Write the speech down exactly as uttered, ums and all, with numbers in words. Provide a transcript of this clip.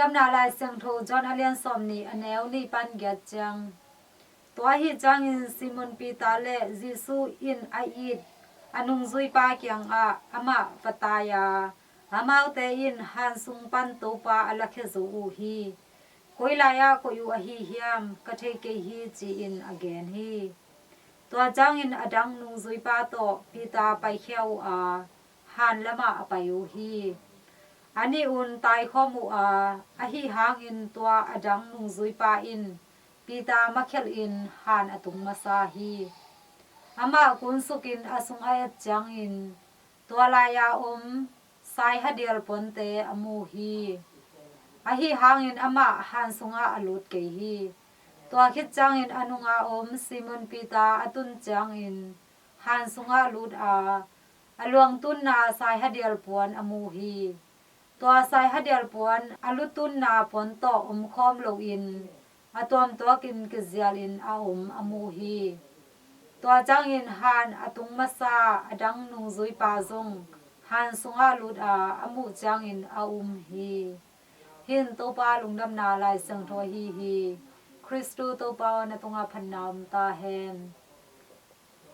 Lungdamna Lai Siangtho John a lian sawm nih, a neu nih pan giat ciang. Tua ahi ciangin Simon Peter le Jesu in a it a nungzuipa kiangah amah va tai a, amaute in han sung pan Topa a lakhia zo uh hi. Koi lai-ah koih uh ahi hiam, ka thei kei hi, ci-in a gen hi. Tua ciangin a dang nungzuipa tawh Peter paikhia uh a, han lamah a pai uh hi. A nih un taikhawm uh a, ahi hangin tua a dang nungzuipa in Peter makhelhin han a tung masa hi. Amah kunsukin a sung a et ciangin tua lai-a om saihadial puante a mu hi. Ahi hangin amah han sungah a lut kei hi. Tua khit ciangin a nunga om Simon Peter a tun ciangin han sungah lut a, a luangtunna saihadial puan a mu hi. Tua saihadial puan a lutunna puan tawh omkhawm loin a tuamtuakin kizialin a om a mu hi. Tua ciangin han a tung masa a dang nungzuipa zong han sungah lut a, a muh ciangin a um hi. Hih in Topa Lungdamna Lai Siangtho ahi hi. Khristu Topa aw, na tungah phatna om ta hen.